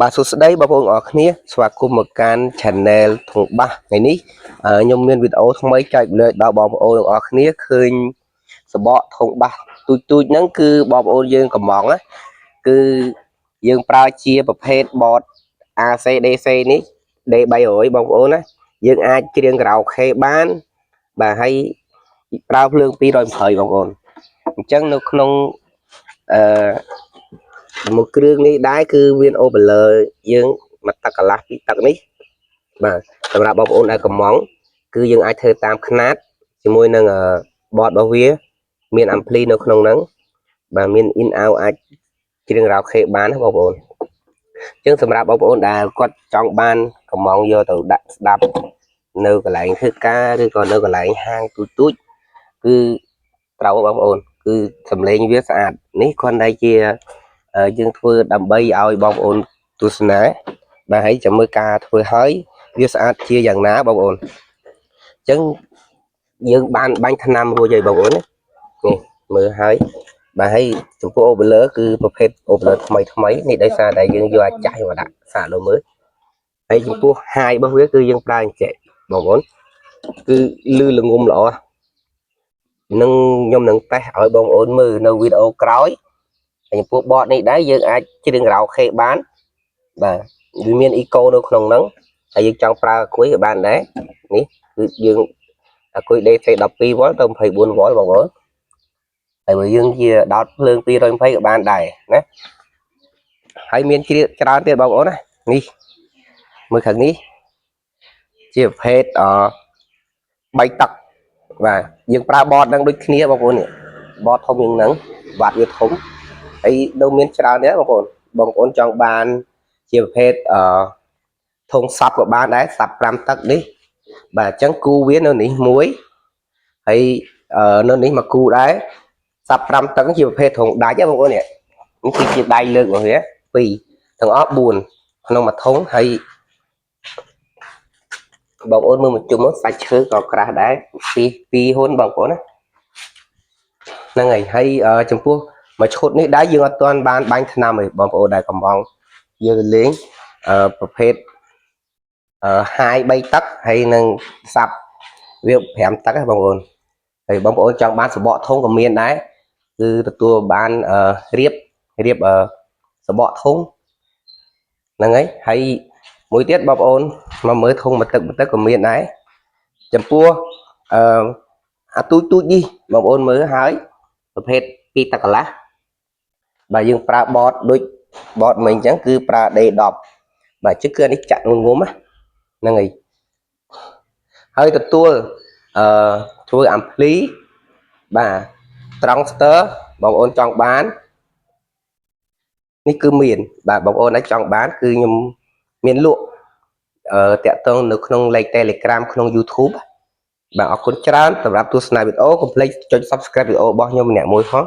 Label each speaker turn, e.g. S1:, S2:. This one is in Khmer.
S1: បាទសួស្តីបងប្អូនអរគ្នាស្វាគមន៍មកកាន់ Channel ធុងបាសថ្ងៃនេះខ្ញុំមានវីដេអូថ្មីចែករំលែកដល់បងប្អូនទាំងអស់គ្នាឃើញសបកធុងបាសទូចទូចហ្នឹងគឺបងប្អូនយើងកំងណាគឺយើងប្រើជាប្រភេទ board AC DC នេះ D300 បងប្អូនណាយើងអាចច្រៀងខារ៉ាអូខេបានបាទហើយប្រើភ្លើង220បងប្អូនអញ្ចឹងនៅក្នុងអឺ មួយគ្រឿងនេះដែរគឺមានអូបលើយើងមួយទឹកកន្លះពីរទឹកនេះបាទសម្រាប់បងប្អូនដែលកំងគឺយើងអាចធ្វើតាមខ្នាតជាមួយនឹងបតរបស់វា មានអាំភ្លីនៅក្នុងហ្នឹងបាទមាន in out អាចច្រៀងខារ៉ាអូខេបានណាបងប្អូនអញ្ចឹងសម្រាប់បងប្អូនដែលគាត់ចង់បានកំងយកទៅដាក់ស្ដាប់នៅកន្លែងធ្វើការឬក៏នៅកន្លែងហាងទូចទូចគឺត្រូវបងប្អូនគឺសំឡេងវាស្អាតនេះគ្រាន់តែជា យើងធ្វើដើម្បីឲ្យបងប្អូនទស្សនាបាទហើយចាំមើលការធ្វើហើយវាស្អាតជាយ៉ាងណាបងប្អូនអញ្ចឹងយើងបានបាញ់ថ្នាំរួចហើយបងប្អូនណានេះមើលហើយបាទហើយចំពោះអូបលើគឺប្រភេទអូបលើថ្មីថ្មីនេះដោយសារតែយើងយកអាចាស់យកមកដាក់សាកលើមើលហើយចំពោះហាយរបស់វាគឺយើងប្រើអញ្ចេះបងប្អូនគឺលឺល្ងំល្អនឹងខ្ញុំនឹងតេស្តឲ្យបងប្អូនមើលនៅវីដេអូក្រោយ ហើយចំពោះបតនេះដែរយើងអាចច្រៀងខារ៉ាអូខេបានបាទវាមានអ៊ីកូនៅក្នុងហ្នឹងហើយយើងចង់ប្រើអាគុយក៏បានដែរនេះគឺយើងអាគុយ DC 12 V ទៅ24 V បងប្អូនហើយបើយើងជាដោតភ្លើង220ក៏បានដែរណាហើយមានជ្រៀកច្រើនទៀតបងប្អូនណានេះមើលខាងនេះជាប្រភេទអ3ទឹកបាទយើងប្រើបតហ្នឹងដូចគ្នាបងប្អូននេះបតធំជាងហ្នឹងវ៉ាត់វាធំ ហើយនៅមានច្រើនទៀតបងប្អូនបងប្អូនចង់បានជាប្រភេទអឺធុងសັບក៏បានដែរសັບ5ទឹកនេះបាទអញ្ចឹងគូវានៅនេះមួយហើយនៅនេះមកគូដែរសັບ5ទឹកជាប្រភេទធុងដាច់ហ៎បងប្អូននេះនេះគឺជាដៃលើករបស់វា2ទាំងអស់4ក្នុងមួយធុងហើយបងប្អូនមើលមួយជុំមកសាច់ឈើក៏ក្រាស់ដែរពីពីរហ៊ុនបងប្អូនណាហ្នឹងហើយហើយចំពោះ មួយឈុតនេះដែរយើងអត់ទាន់បានបាញ់ថ្នាំទេបងប្អូនដែលកំងយើងលេងអឺប្រភេទអឺហាយ3ទឹកហើយនឹងសាប់វា5ទឹកហ៎បងប្អូនហើយបងប្អូនចង់បានសបកធុងក៏មានដែរគឺទទួលបានអឺរៀបរៀបអឺសបកធុងហ្នឹងហើយហើយមួយទៀតបងប្អូនមកមើលធុងមួយទឹកមួយទឹកក៏មានដែរចំពោះអឺអាទូចទូចនេះបងប្អូនមើលហើយប្រភេទ2ទឹកកន្លះ បាទយើងប្រើបតដូចបតមិញអញ្ចឹងគឺប្រើ D10 បាទជិះគឺអានេះចាក់ងងុំហ្នឹងហើយហើយទទួលអឺធ្វើអាំភ្លីបាទត្រង់ស្ទ័របងប្អូនចង់បាននេះគឺមាន បាទបងប្អូនអាចចង់បានគឺខ្ញុំមានលក់អឺតាក់ទងនៅក្នុងលេខ Telegram ក្នុង YouTube បាទអរគុណច្រើនសម្រាប់ទស្សនាវីដេអូកុំភ្លេចចុច Subscribe វីដេអូរបស់ខ្ញុំម្នាក់មួយផង